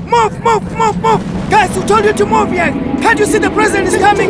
Move, move, move, move. Guys, who told you to move here? Can't you see the president is coming?